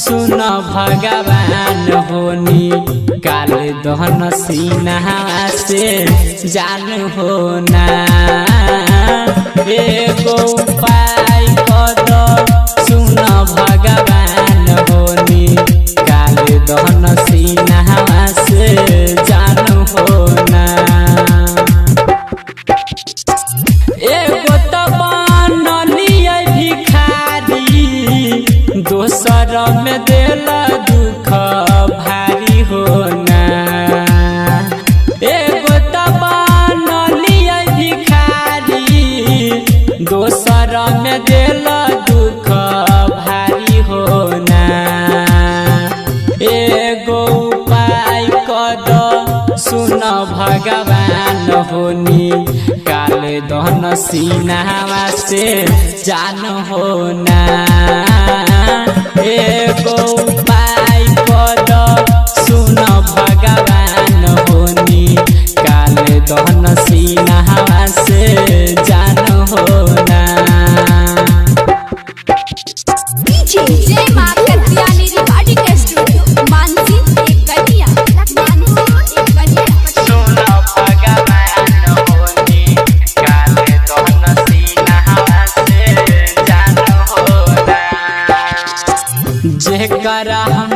सुन भगवान होनी काल दहन सीना से जान होना। एगो उपाय कद सुन भगवान होनी काल दहन सीना से जान होना। एगो त बनलियै भिखारी दोसर में देल दुख भारी होना। एगो त बनलियै भिखारी दोसर में देल दुख भारी होना। एगो उपाय कद सुन भगवान होनी काल दहन सीनावा से जान होना। एगो उपाय कद सुन भगवान होनी काल दहन सीनावा से जान होना। जय माँ कत्यानी रिकॉर्डिंग स्टूडियो मानसी एक कन्या मानसी एक कन्या। सुन भगवान होनी काल दहन सीनावा से जान होना। जेकरा हम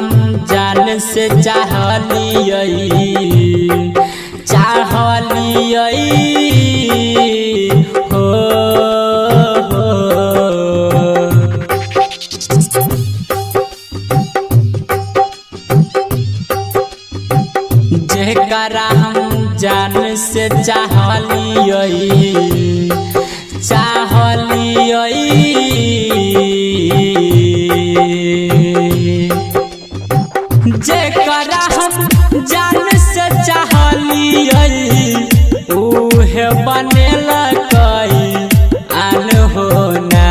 जान से चाहलियै चाहलियै हो, हो। जेकरा हम जान से चाहलियै चाहलियै जेकरा हम जान से चाहलियै उहे बनेलकै आन होना।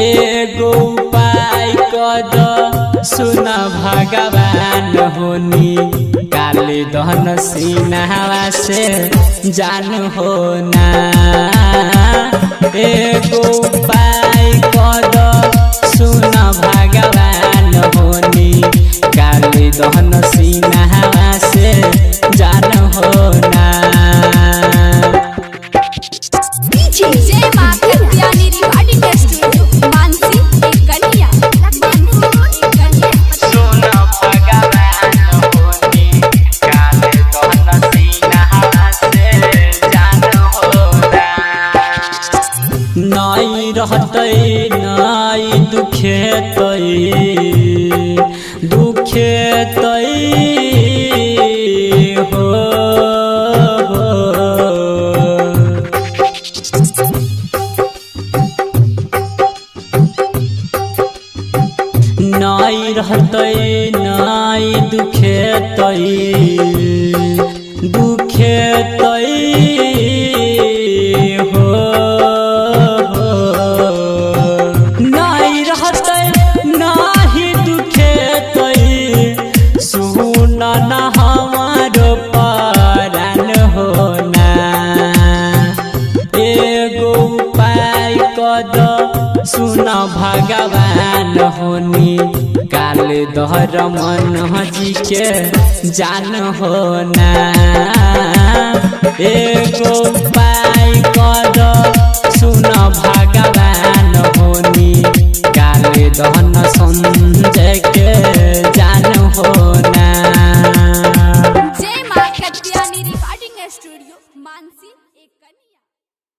एगो उपाय कद सुन भगवान होनी काल दहन सीनावा से जान होना। एगो उपाय कद सुन भगवान होनी काल दहन सीनावा से जान होना। जय माँ कत्यानी रिकॉर्डिंग स्टूडियो मानसी एक कन्या मानसी एक कन्या। सुन भगवान होनी काल दहन सीनावा से जान होना। नाई रहतै नाई दुखेतै दुखेतै हो, हो। नाई रहतै नाई दुखेतै दुखेतै हो, हो। नाई रहतै नाही दुखेतै सुन न हमारो परान होना। एगो उपाय कद सुन भगवान होनी काल दहर मन जी के जान होना। एगो उपाय कद